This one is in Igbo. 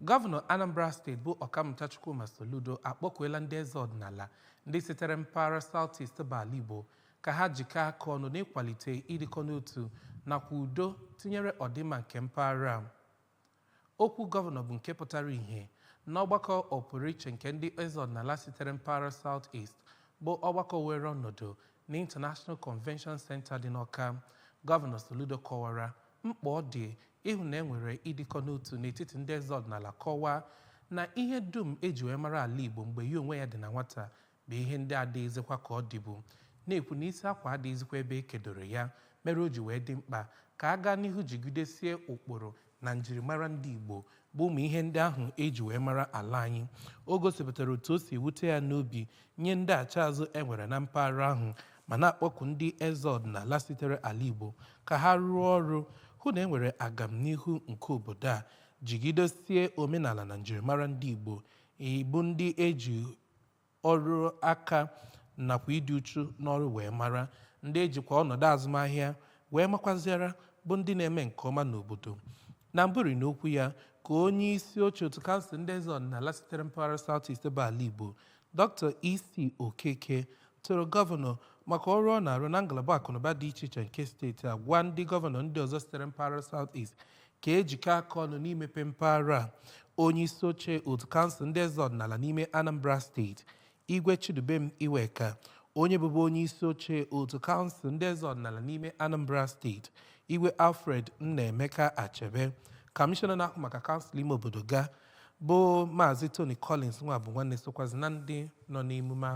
Gọvanọ Anambra Steeti bụ Ọkammụta Chukwuma Soludo akpọkuela ndị eze ọdịnala ndị sitere mpaghara South East bụ ala Igbo ka ha jikọọ aka ọnụ n'ịkwalite ịdịkọ n'otu nakwa udo tinyere ọdịmma nke mpaghara a. Okwu gọvanọ bụ nke pụtara ìhè n'ọgbakọ ọpụrụiche nke ndị eze ọdịnala sitere mpaghara South East bụ ọgbakọ weere ọnọdụ n'International Convention Center dị n'Awka. Gọvanọ Soludo kọwara mkpa ọ dị ịhụ na e nwere ịdịkọ n'otu n'etiti ndị eze ọdịnala, kọwaa na ihe dum e ji wee mara ala Igbo mgbe ya onwe ya dị na nwata bụ ihe ndị adịghịzikwa ka ọ dịbu, na-ekwu na isi akwa adịghịzikwa ebe e kedoro ya, mere o ji wee dị mkpa ka a gaa n'ihu jigidesie ụkpụrụ na njirimara ndị Igbo bụ ụmụ ihe ndị ahụ e ji wee mara ala anyị. O gosipụtara otu o si ewute ya n'obi nye ndaghachi azụ e nwere na mpaghara ahụ, ma na-akpọku ndị eze ọdịnala sitere ala Igbo ka ha rụọ ọrụ hụ na e nwere agamnihu nke obodo a, jigidesie omenala na njirimara ndị Igbo bụ ndị e ji ọrụ aka nakwa ịdị uchu n'ọrụ wee mara, ndị e jikwa ọnọdụ azụmahịa wee makwaziara bụ ndị na-eme nke ọma n'obodo. Na mbụri n'okwu ya ka onye isi oche otu kansụl ndị eze ọdịnala sitere mpaghara South East bụ ala Igbo, Dr. E.C. Okeke, toro gọvanọ maka ọrụ ọ na-arụ na ngalaba akụnụba dị iche iche nke steeti a, gwa ndị gọvanọ ndị ọzọ sitere mpaghara South East ka e jikọọ aka ọnụ n'imepe mpaghara a. Onye isi oche otu kansụl ndị eze ọdịnala n'ime Anambra Steeti, Igwe Chidubem Iweka, onye bụbu onye isi oche otu kansụl ndị eze ọdịnala n'ime Anambra Steeti, Igwe Alfred Nnaemeka Achebe, kọmishọna na-ahụ maka kansụl ime obodo ga bụ Maazị Tony Collins Nwabunwanne sokwazi na ndị nọ n'emume ahụ.